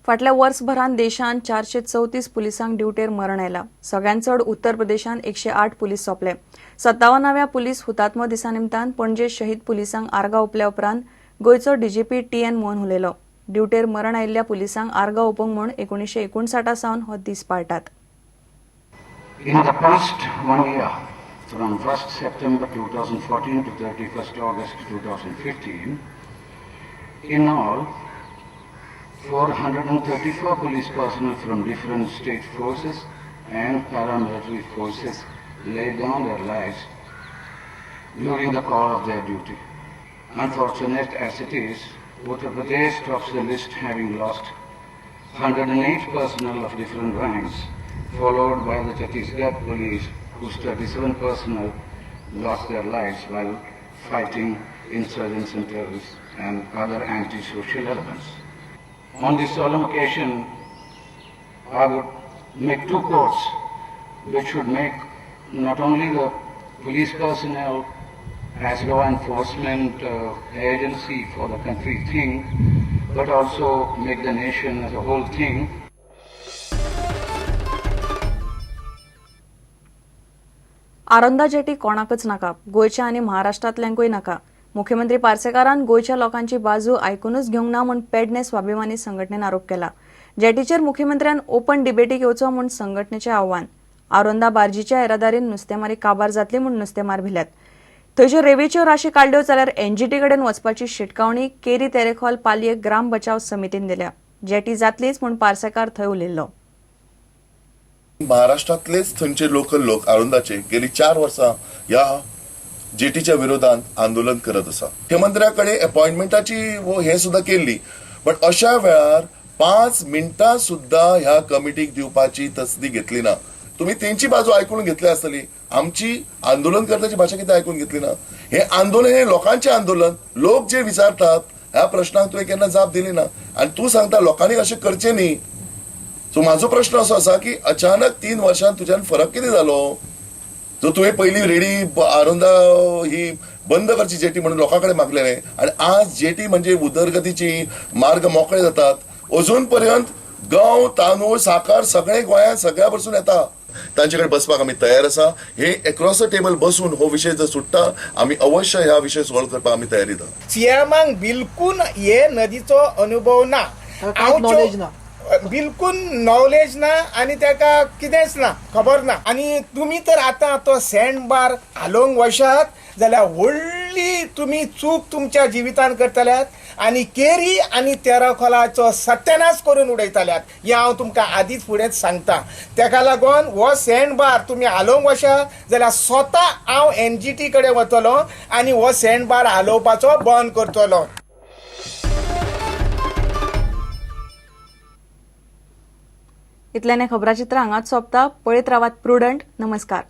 फाटल्या वर्सभरांत देशांत 434 पुलिसांक ड्युटेर मरण आयलां. सगळ्यांत चड उत्तर प्रदेशांत 108 पुलीस सोंपले. 57व्या पुलीस हुतात्मो दिसा निमतान पणजे शहीद पुलिसांक आर्गां ओंपल्या उपरांत गोंयचो डीजीपी टी.एन. मोहन उलयलो. ड्युटेर मरण आयिल्ल्या पुलिसांक आर्गां ओंपूंक म्हूण 1959 सावन हो दीस पाळटात. In the past 1 year, from 1st September 2014 to 31st August 2015, in all, 434 police personnel from different state forces and paramilitary forces laid down their lives during the call of their duty. Unfortunate as it is, Uttar Pradesh tops the list, having lost 108 personnel of different ranks, followed by the Chhattisgarh police, whose 37 personnel lost their lives while fighting insurgents and terrorists and other anti-social elements. On this solemn occasion, I would make two quotes which should make not only the police personnel as law enforcement agency for the country think, but also make the nation as a whole think. Aronda jetty कोणाकच नाका, गोंयच्या आनी महाराष्ट्रांतल्यांकूय नाका. मुख्यमंत्री पार्सेकारान गोंयच्या लोकांची बाजू आयकूनच घेवंक ना म्हूण पेडणे स्वाभिमानी संघटनेन आरोप केला. जेटीचेर मुख्यमंत्र्यान ओपन डिबेटीक येवचो म्हूण संघटनेचें आव्हान. आरोंदा बार्जीच्या येरादारीन नुस्तेमारी काबार जातली म्हूण नुस्तेमार भिल्यात. थंयच्यो रेवेच्यो राशी काडल्यो जाल्यार एनजीटी कडेन वचपाची शिटकावणी केरी तेरेखोल पालये ग्राम बचाव समितीन दिल्या. जेटी जातलीच म्हूण पार्सेकार थंय उलयल्लो. महाराष्ट्रातलेच थंयचे लोकल लोक आरोंदाचे गेली 4 वर्सां ह्या जेटीच्या विरोधात आंदोलन करत आसा. मुख्यमंत्र्या कडेन अपॉइंटमेंटाची हे सुद्दां केल्ली, बट अशा वेळार 5 मिनटां सुद्दां ह्या कमिटीक दिवपाची तसदी घेतली ना. तुम्ही तेंची बाजू आयकून घेतली आसतली, आमची आंदोलन करताची भाशा कितें आयकून घेतली ना. हे आंदोलन हे लोकांचे आंदोलन, लोक जे विचारतात ह्या प्रश्नाक तुवें केन्ना जाप दिली ना आनी तूं सांगता लोकांनी अशें करचें न्ही. सो म्हाजो प्रश्न असो आसा की अचानक 3 वर्षांत तुज्यान फरक कितें जालो? जो तुवें पयलीं रेडी आरोंदा ही बंद करची जेटी म्हणून लोकां कडेन मागलेलें आनी आज जेटी म्हणजे उदरगतीची मार्ग मोकळे जातात. अजून पर्यंत गंव, तांदूळ, साकर सगळे गोंयांत सगळ्या पासून येता. तांचे कडेन बसपाक आमी तयार आसा. हे एक्रॉस the table बसून हो विशय जर सुट्टा आमी अवश्य ह्या विशय सॉल्व करपाक आमी तयारी आसा. सीएमाक बिलकुल हे नदीचो अनुभव ना, नॉलेज ना, बिलकुल नॉलेज ना आनी ताका कितेंच ना, खबर ना. आनी तुमी तर आतां तो सँड बार हालोवंक वशात जाल्यार व्हडली तुमी चूक तुमच्या जिवितान करतल्यात आनी केरी आनी तेराखोलाचो सत्यानाश करून उडयतल्यात, हें हांव तुमकां आदींच फुडेंच सांगता. ताका लागून हो सँड बार तुमी हालोवंक वशात जाल्यार स्वता हांव एनजीटी कडेन वतलो आनी हो सँड बार हालोवपाचो बंद करतलो. इतल्याने खबराचित्र हांगाच सोंपता. पळयत रावात प्रुडंट. नमस्कार.